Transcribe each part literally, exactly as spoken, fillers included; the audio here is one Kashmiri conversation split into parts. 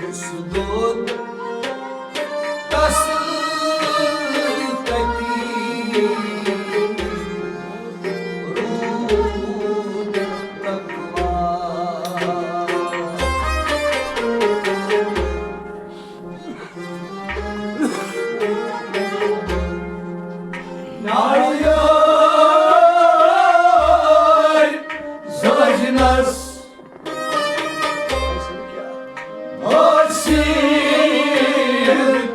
یُس دود تس کتی روٗد تقوا۔ ناریار زٲجنس حٲصِل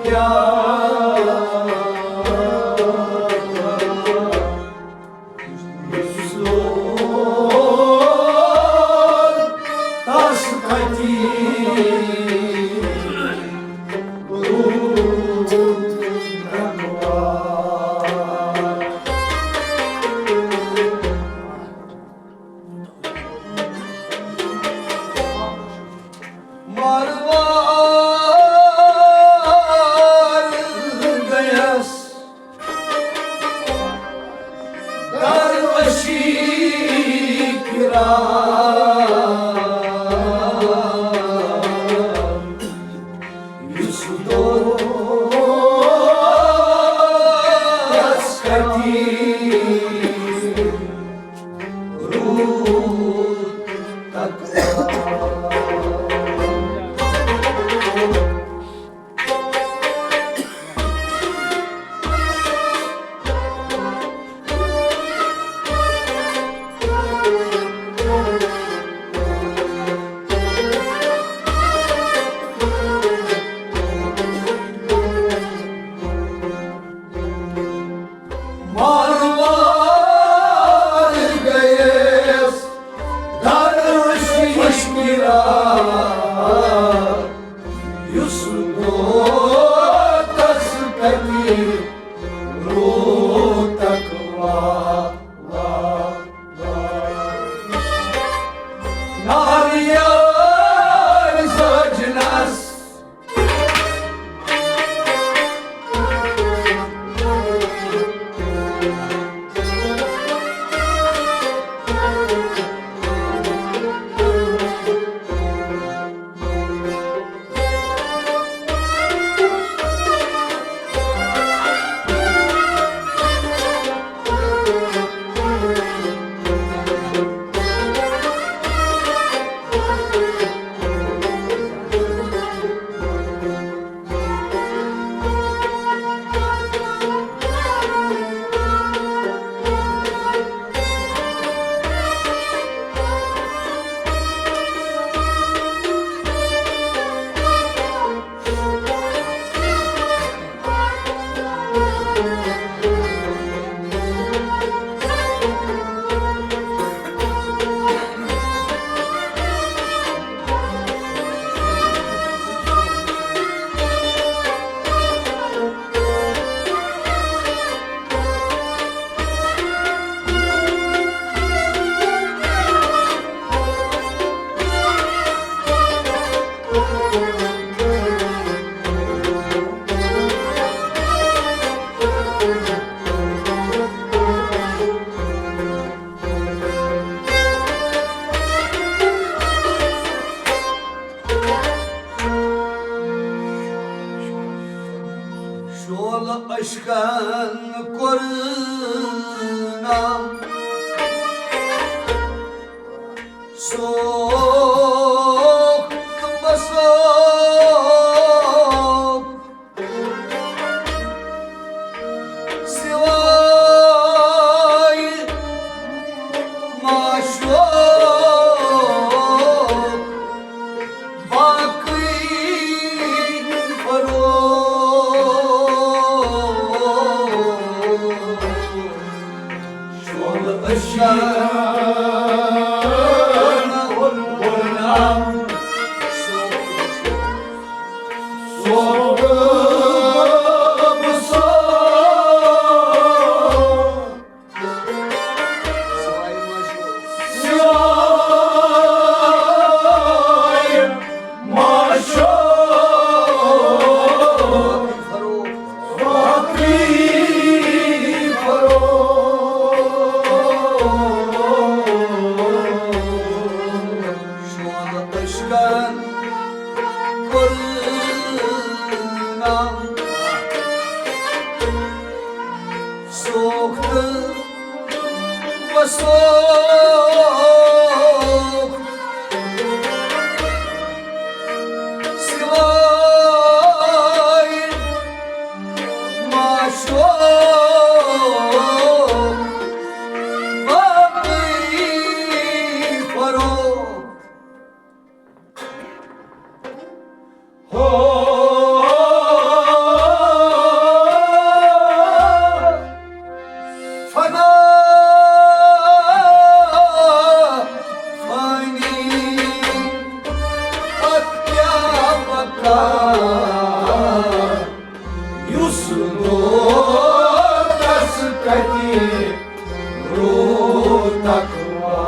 کیٛاہ؟ یُس لوگ تس کھتی روٗد تقوا۔ مروار گٔیَس دروشی کرا۔ یُس دود تس کھتی روٗد تقوا۔ مروار گٔیَس دروشی کرا۔ یُس دود تس کھتی روٗد تقوا۔ ناریار زٲجنس شولہٕ اشکن کوٚرنم سوکھ تہٕ بسوکھ۔ سوائے معشوق باقی فروغ۔ شول اشکن غلام صبح بسوخ۔ سوائے معشوق باقی فروغ۔ شول اشکن سوخت وسوخت سوائے معشوق باقی فروخت۔ ہو فنا فانی، پتہٕ کیٛاہ بقا، یُس گوٚو تس کتہِ روٗد تقویٰ۔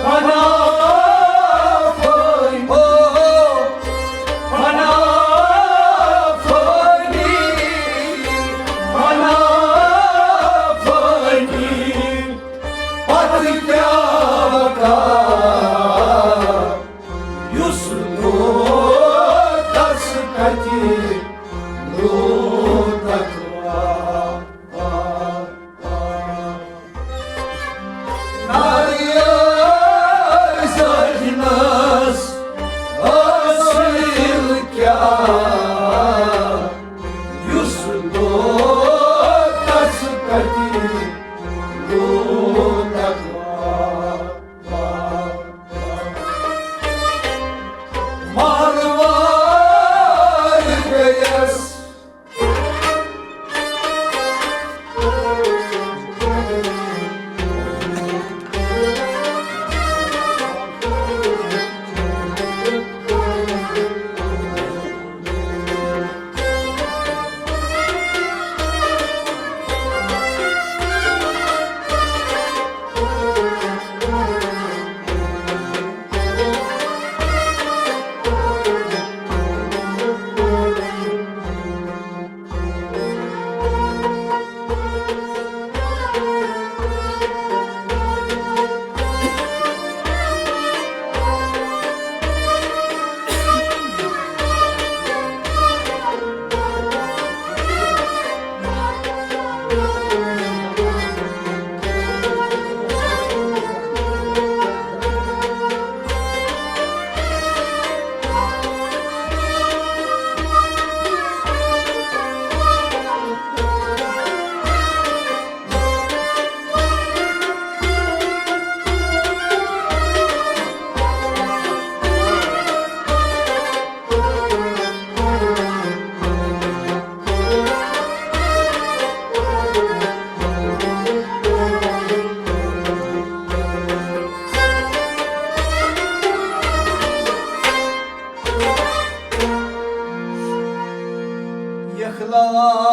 فنا فانی، فنا فانی، فنا فانی، پتہٕ کیٛاہ بقا، یُس روٗد تس کتہِ روٗد تقویٰ۔ ناریار زاہدنس حاصل کیٛاہ، یُس گوٚو تس کتہِ روٗد تقویٰ۔ ماروار گٔیس۔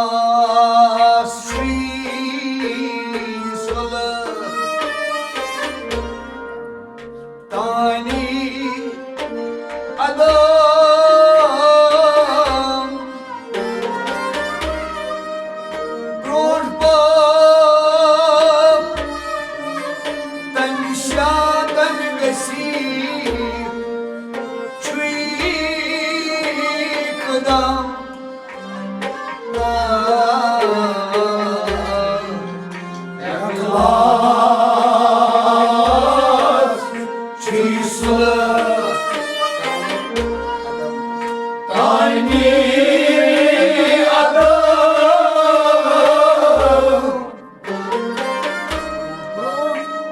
اخلاص چھُے صلح تانی عدم۔ برونٛٹھ پاپ تمہِ شاتن گژھی چھُے قدم۔ اخلاص چھُے صلح تانی عدم۔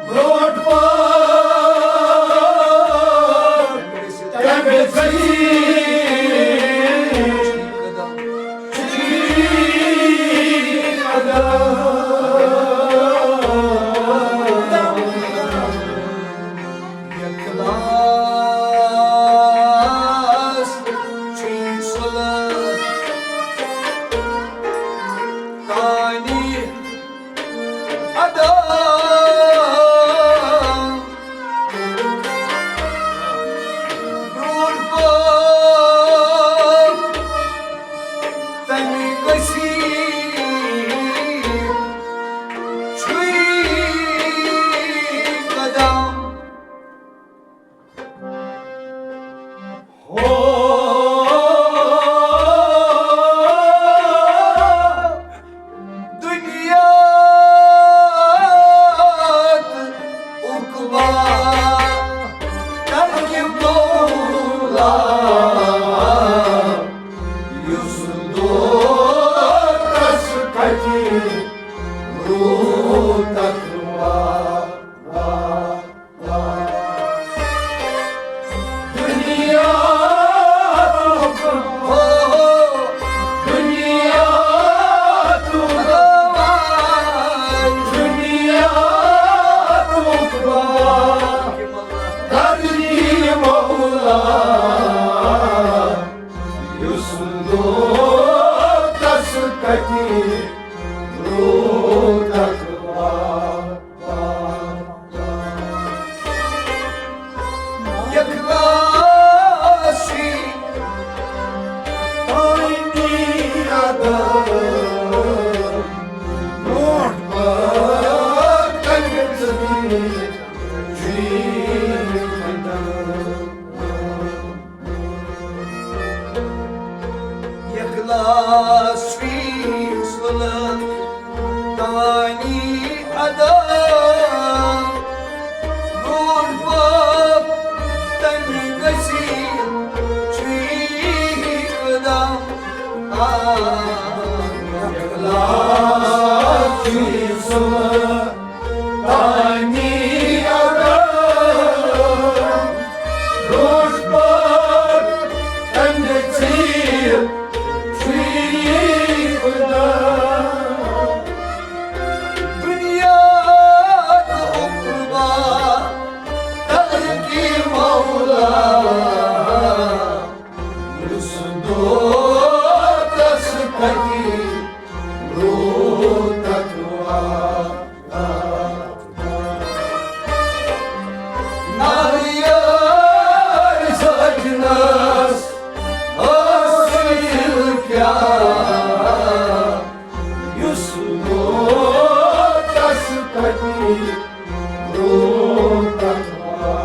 برونٛٹھ پاپ تمہِ ذٔریعہٕ تانی ادا، روش بار تنگ چیر چھوئی خدا۔ بنیاد عقبا ترکی مولا، یُس دود تس کتی روتک وا۔ ناریار زاجنس حاصل کیا، یُس دود تس کتی روتک وا۔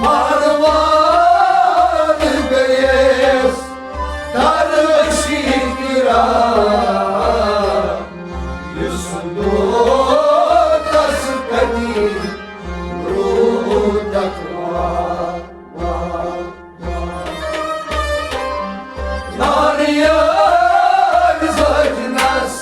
مروان گٔیَس درشی کرا، یُس دود تس کتی روتک وا۔ ناریار زاجنس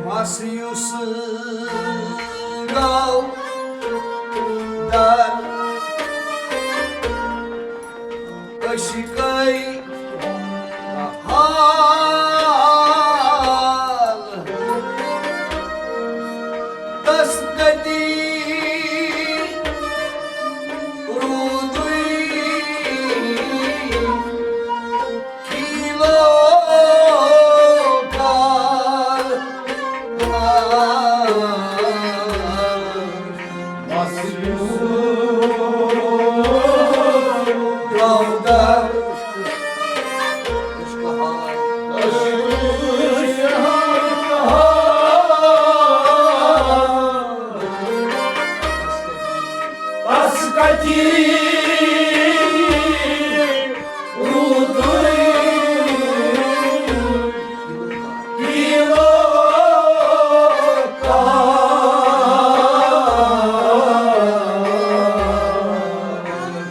مس یُس گاو در عشقے حال دستگتی رودوی کیلو کال۔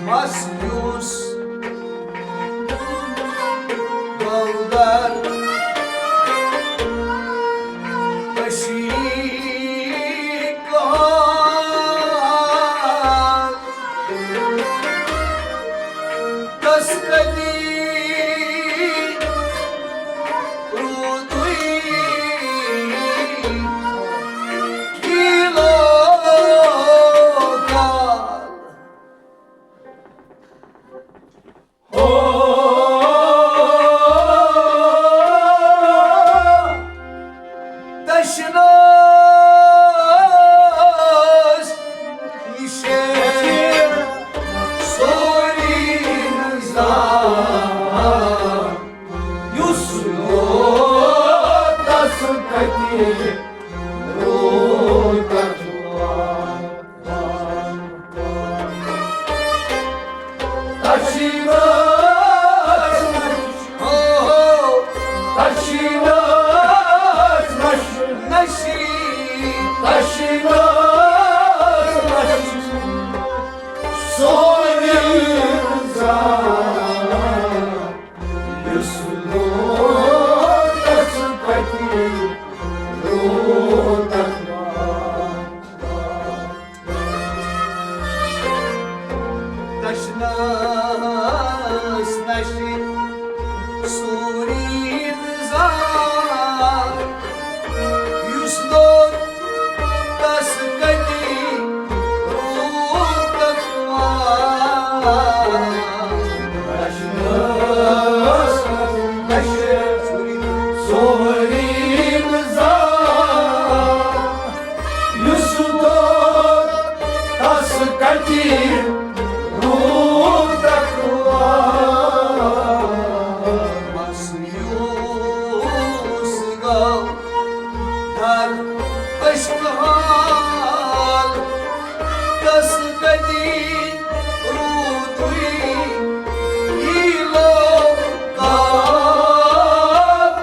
مس یُس گودر کشی کان دس کدی رودوی کیلو کال۔ ہو تشناس یہ شعر سوری نظام یُس لوٹس کتہِ روٗدس تشیٖنَس، ہو، ہو، تشیٖنَس مش نشہِ سورُے نظام، یُس لوٚگ تس کتہِ روٗد تقویٰ۔ نشہِ، نشہِ سورُے نظام، یُس لوٚگ تس کتہِ روٗد تقویٰ۔ مایوس گوٚو در عشق حال، تس کتہِ روٗدُے یہِ لوٚگ کال۔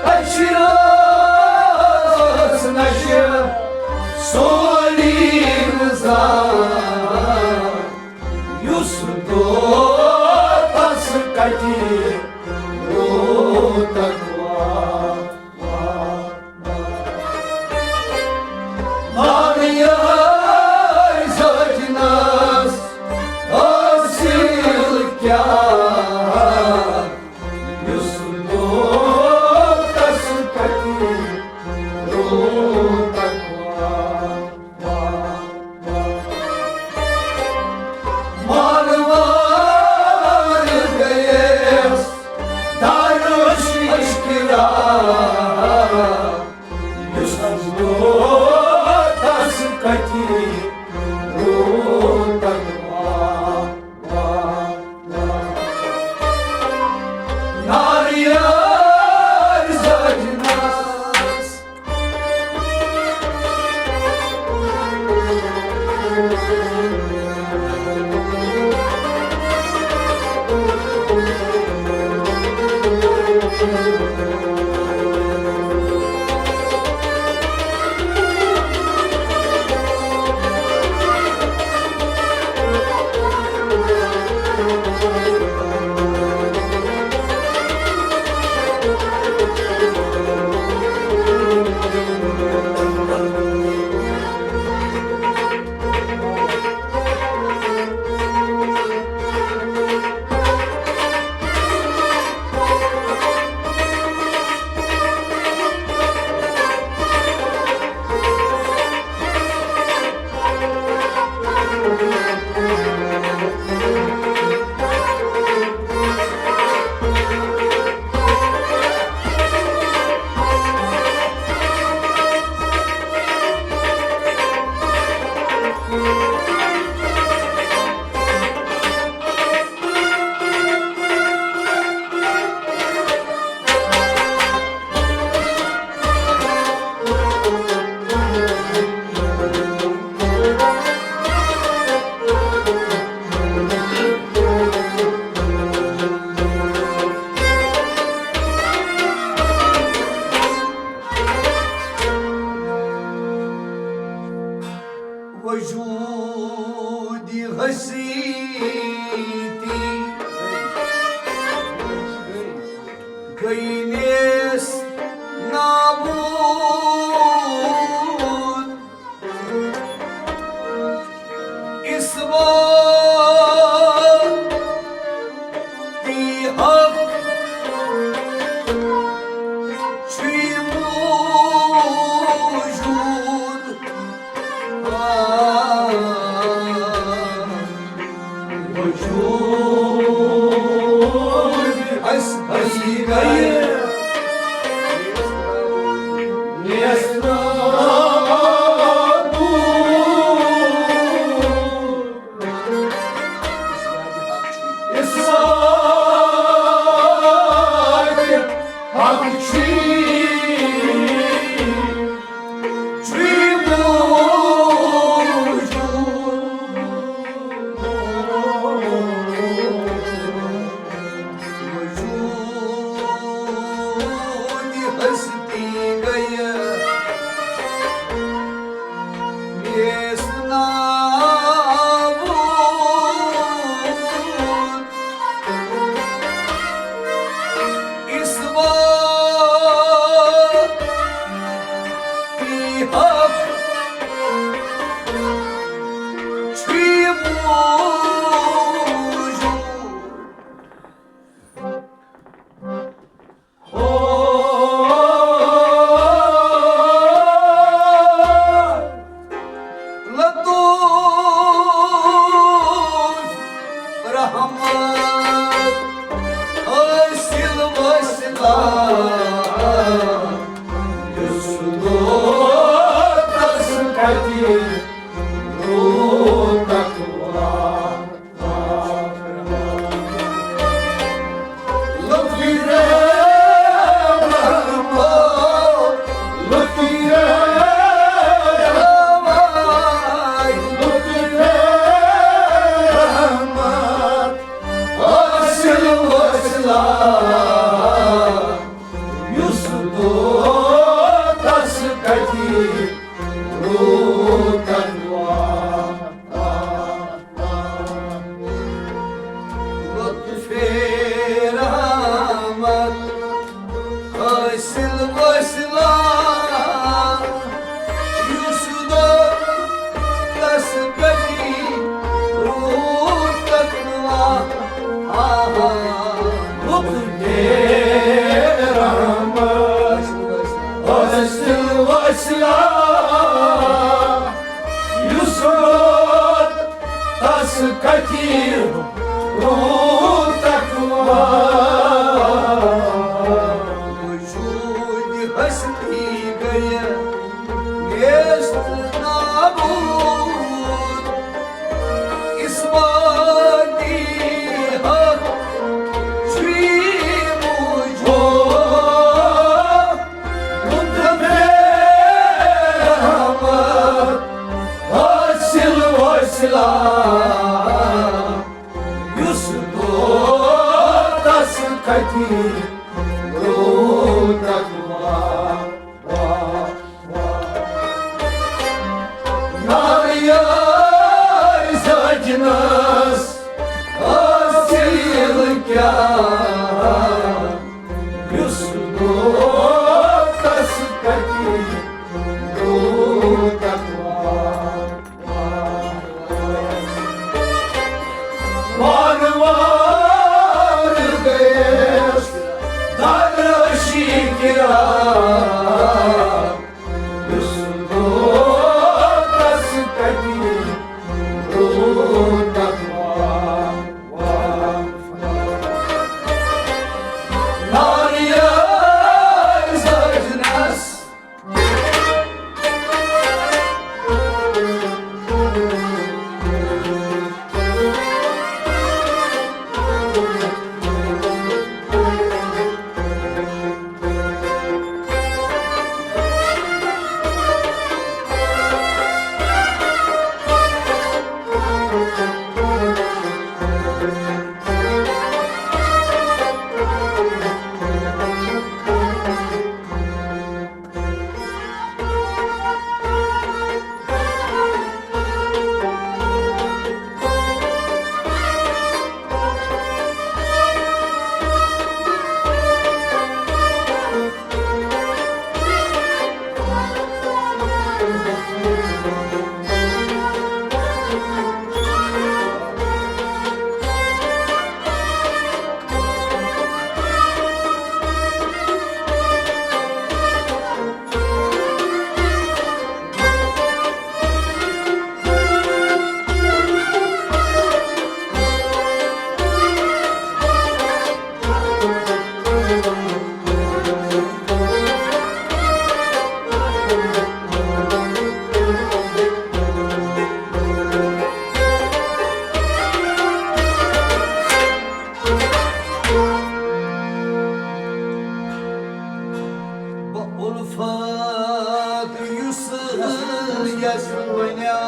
اچھِ رٲژ نشہِ سورُے نظام، یُس دۄہ تس کتہِ روٗد تقویٰ۔ مانیار زٲجنس حٲصِل کیٛاہ، یُس دۄہ تس کتہِ روٗد تقویٰ۔ مانوار گٔیَس دارش اشکرا، یُس دۄہ تس کتہِ روٗد تقویٰ۔ ناریار زاجنس۔ وجود ہستی گئی نیست نابود۔ اثبات حق چھُے موجود۔ وجود ہستی گئی نیست نابود۔ اثبات حق چھُے، چھُے موجود۔ وجود ہستی گئی نیست نابود۔ اثبات حق چھُے موجود۔ کتیٖر روٗد تقوا۔ وجود ہستی گٔیہِ نیست نابود۔ اس وادی حق چھُے موجود۔ رحمت حاصل وسیلہ یُس دۄہ تس کھتی روٗد تقوا۔ ناریار سجنس حاصل کیا یُس دۄہ تس کھتی روٗد تقوا۔ وار وار گٔیَس در شکرا یُس دۄہ تس کھتی روٗد تقوا۔ ناریار سجنس بہٕ اُلفت یُس یَس بَنیٛا۔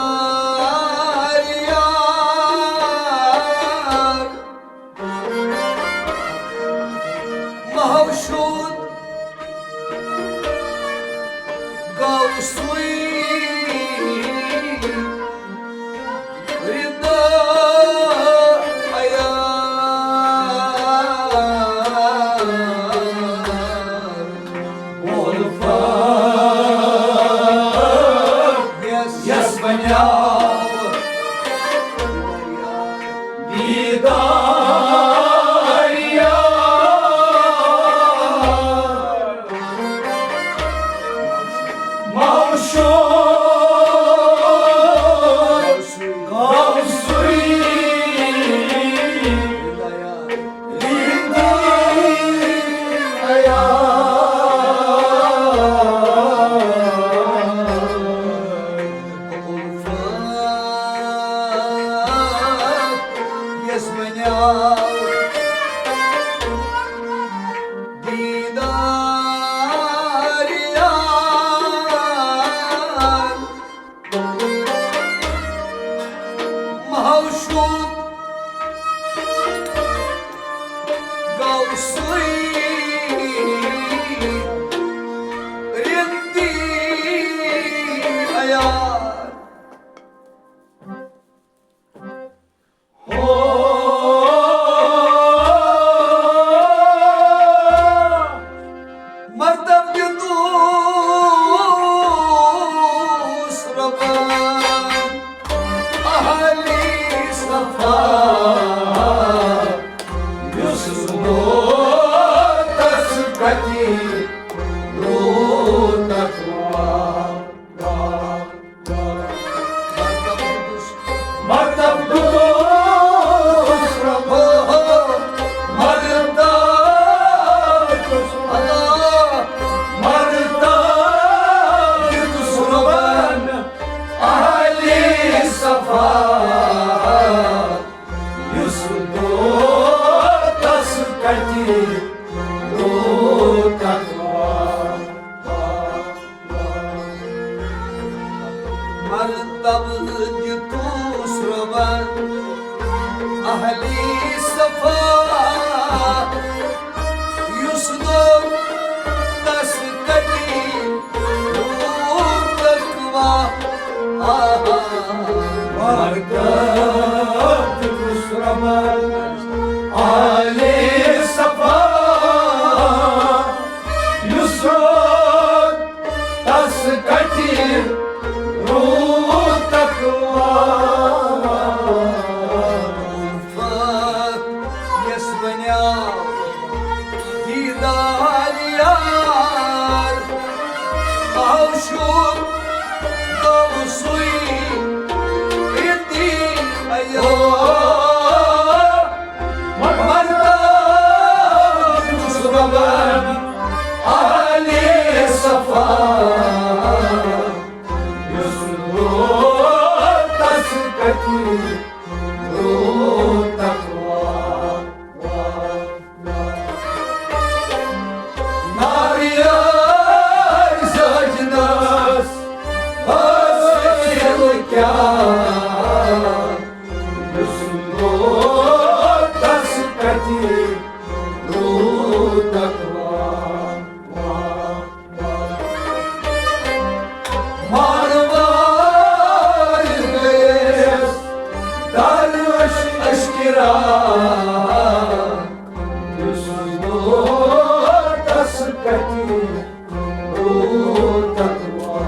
دیٖدار یار محشود گوسوی ردا عیار۔ یَس بَنیٛاو دیٖدار یار۔ معشوق غوثی یَس بَنیٛاو دیٖدار یار۔ معشوق غوثی رندی عیار۔ ہو مطلب دیُتُس رۄبن اہلی صفا، یُس دۄہ تس کھتی روٗد تقوا۔ ہر تبج توس ربن اہلی صفا، یُس دوٚر تس کٹی روح تقوا۔ آہا، ہر تبج توس ربن اہلی صفا، یُس دوٚر تس کٹی روح تقوا۔ الفت یس بنیاو دیدار یار، آو شوق گوٚو سُے أتی عیار۔ مگر تاج یُس ربن اہلی صفا، یُس دوٚر تس کٹی روح تقوا۔ ناریار سجنس حاصل کیا، یُس دوٚر تس کٹی روح تقوا۔ مانوار گٔیَس درویش اشکرا، یُس دوٚر تس کٹی روح تقوا۔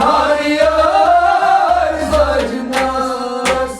ناریار سجنس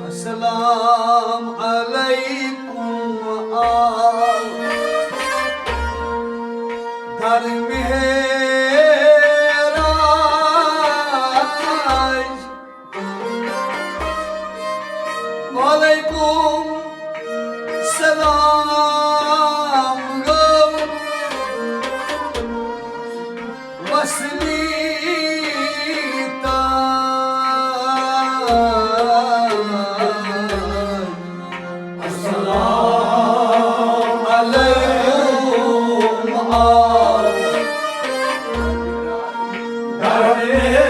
السلام علیکم آو در معراج۔ وعلیکم سلام گوٚو وصلی تاج۔ السلام علیکم آو در معراج۔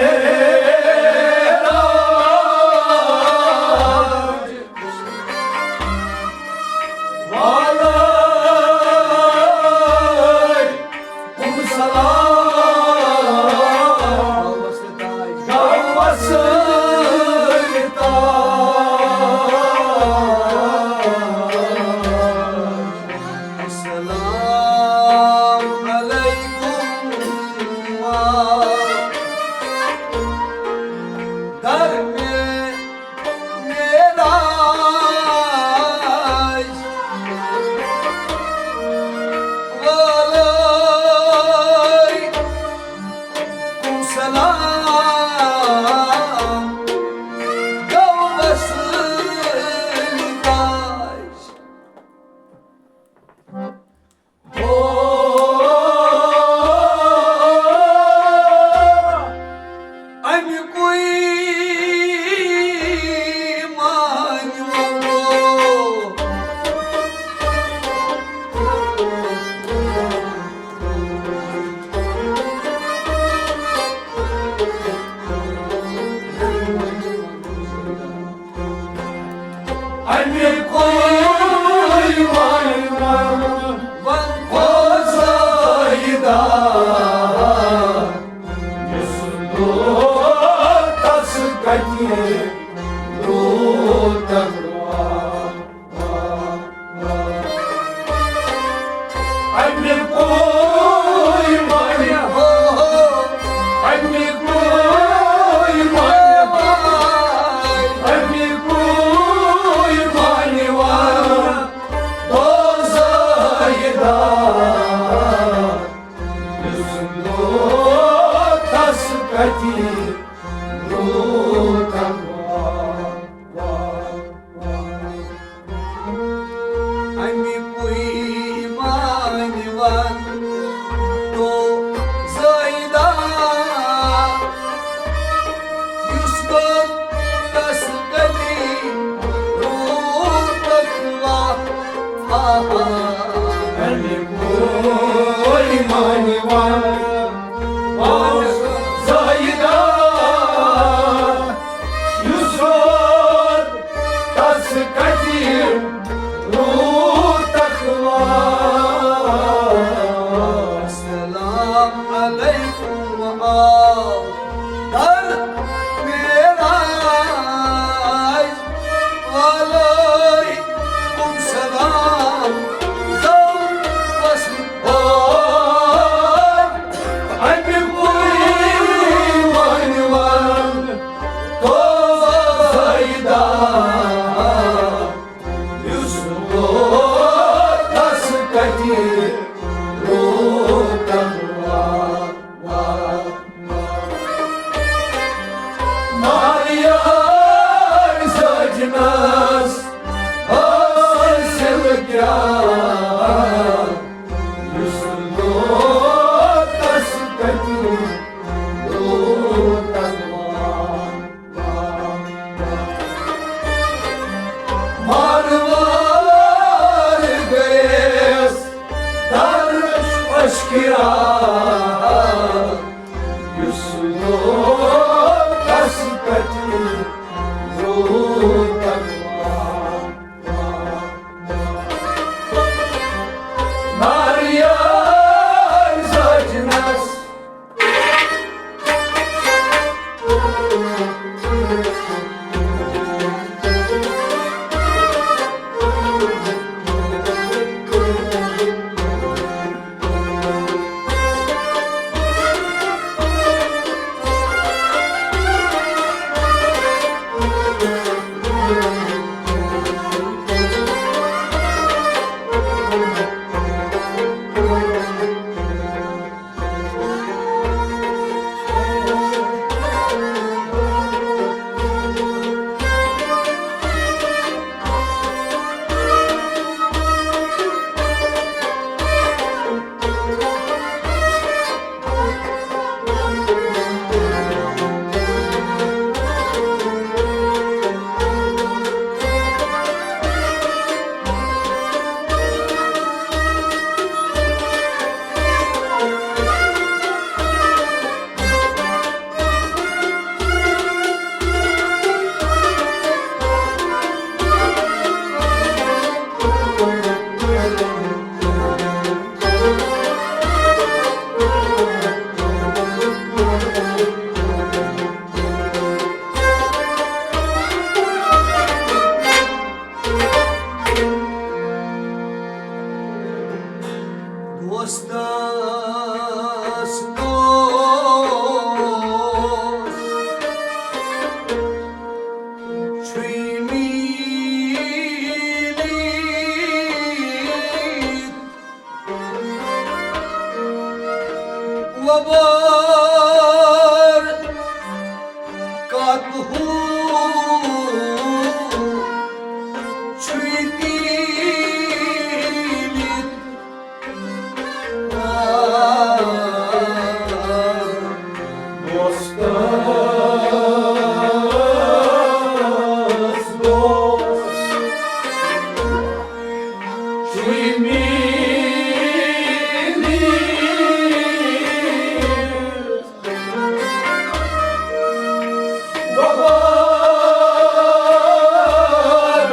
اَمہِ کُے وَن، وَن، وَن، او زاہدہ، یُس دود تَس کَتہِ روٗدَکھ وَن۔ اَمہِ کُے مانہِ، اَمہِ کُے مانہِ، اَمہِ کُے مانہِ وَن، او زاہدہ، یُس دود تَس کَتہِ روٗدَکھ وَن۔ اَمہِ کُے مانہِ وَن، او زاہدہ، یُس دود تَس کَتہِ روٗدَکھ وَن۔ اَمہِ کُے مانہِ وَن، او زاہدہ، یُس دود تَس کَتہِ روٗدَکھ وَن۔ السلام علیکم آو در معراج، وعلیکم سلام زو وصل۔ او اَمہِ کُے مانہِ وَن، او زاہدہ، یُس دود تَس کَتہِ روٗدَکھ وَن۔ ماریا زٲجنَس حٲصِل کیٛاہ، یُس دود تَس کَتہِ روٗدَکھ وَن۔ وارٕ وارٕ گٔیَس درش اشکرا، یُس دود تَس کَتہِ روٗدَکھ وَن۔ ماریا زٲجنَس دوستس دوست چھُے میٖٹھ۔ وبار کتہٕ ہُہ چھُے تیٖلِتھ۔ دوستس دوست چھُے میٖٹھ۔ وبار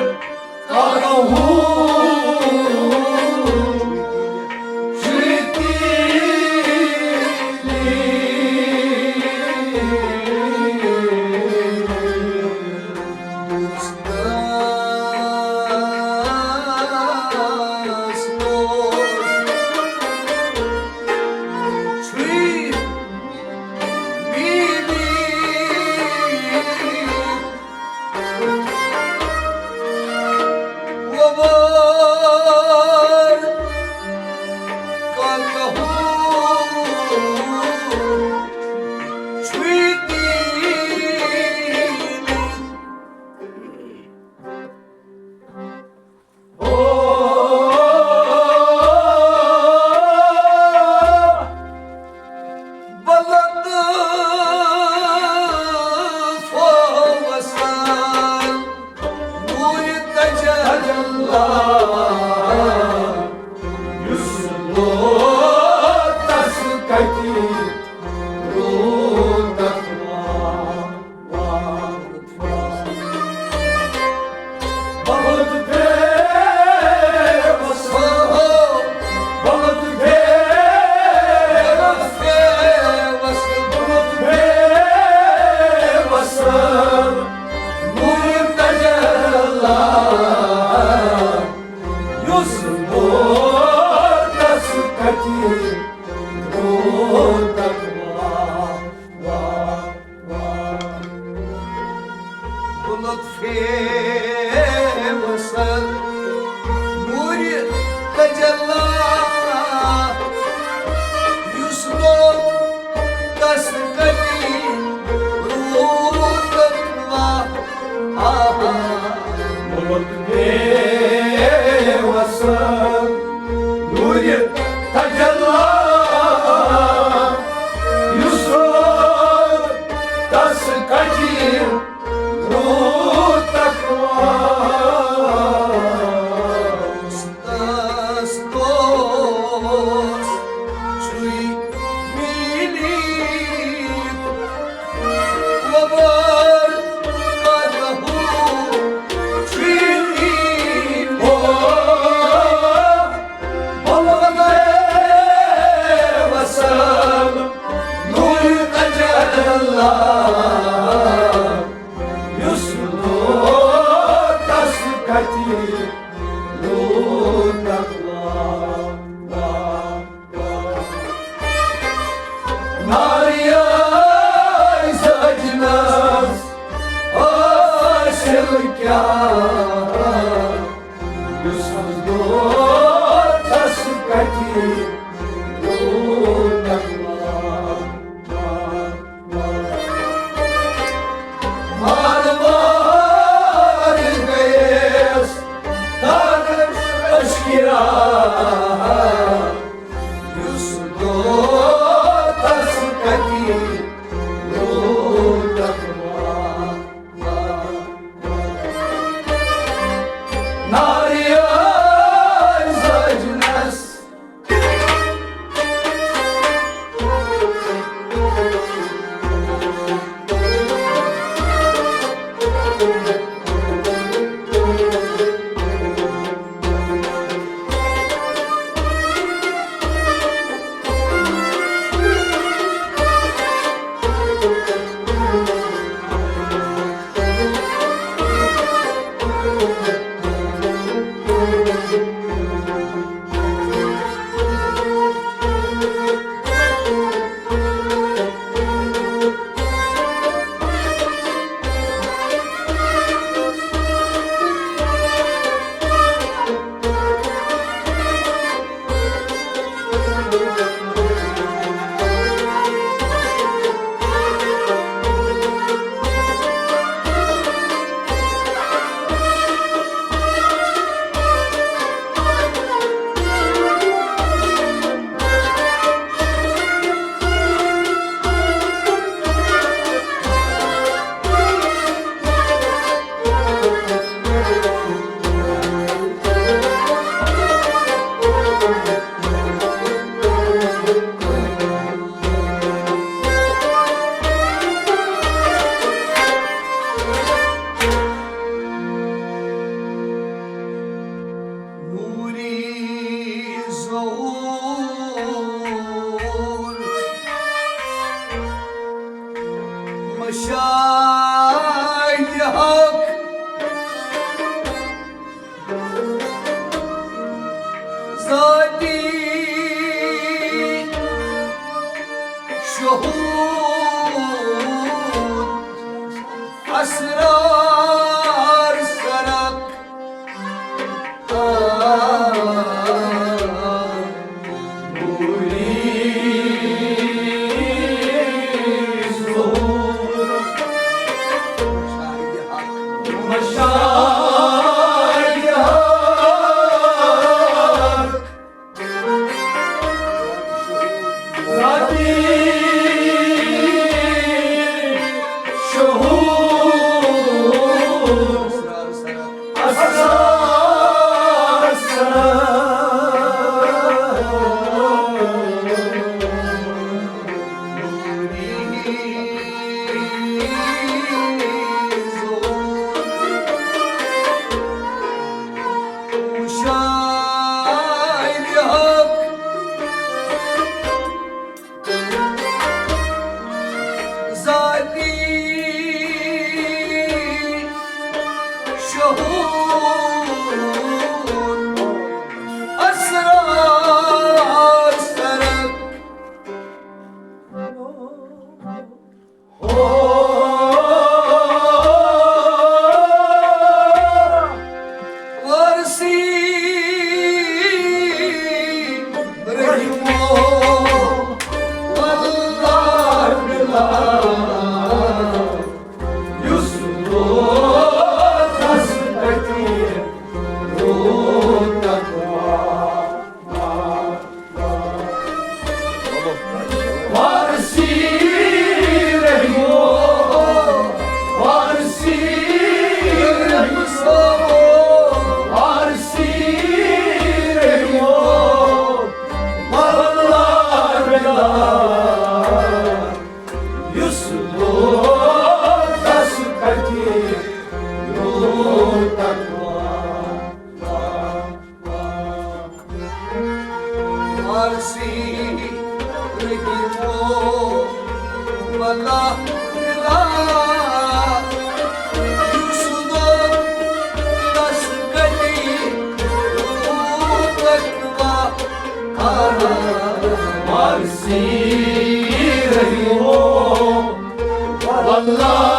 اللہ، یُس لوٚگ تس کتہِ روٗدک وا۔ بہت بے وس، بہت بے وس، بہت بے وس، نور تجلی یُس لوٚگ تس کتہِ روٗدک وا۔ بہٕ لطفے وسل نورِ تجلی، یُس لوٚگ تس کتہِ روٗدک وا۔ آہا۔ بہت بے وس نورِ تجلی، یُس تس کتہِ روٗدک وا۔ تس دوس چھُے میٖٹھ وبار پتہٕ ہُہ چھُے میٖٹھ۔ او، بلغ وسل نور تجلی، یُس لوٚگ تس کتہِ روٗدک وا۔ ناریٲے سجنس حٲصِل کیٛاہ، یُس لوٚگ تس کتہِ روٗدک وا۔ وارٕ وارٕ گٔیَس دانش اشکرا، یُس لوٚگ تس کتہِ روٗدک وا۔ ناریٲے سجنس نوری ظہور مشاہد حق ذاتی شہود اسرار سرک۔ رحیمو، اللہ بلا، یُس دودس کٹہِ روح تقویٰ۔ وارثی رحیمو، وارثی رحیمو، وارثی رحیمو، واللہ باللہ، یُس لوٹس کھٹہِ روح تقویٰ۔ وارثی رحیمو، بلا بلا، یُس لوٹس کھٹہِ روح تقویٰ۔ وارثی رحیمو، واللہ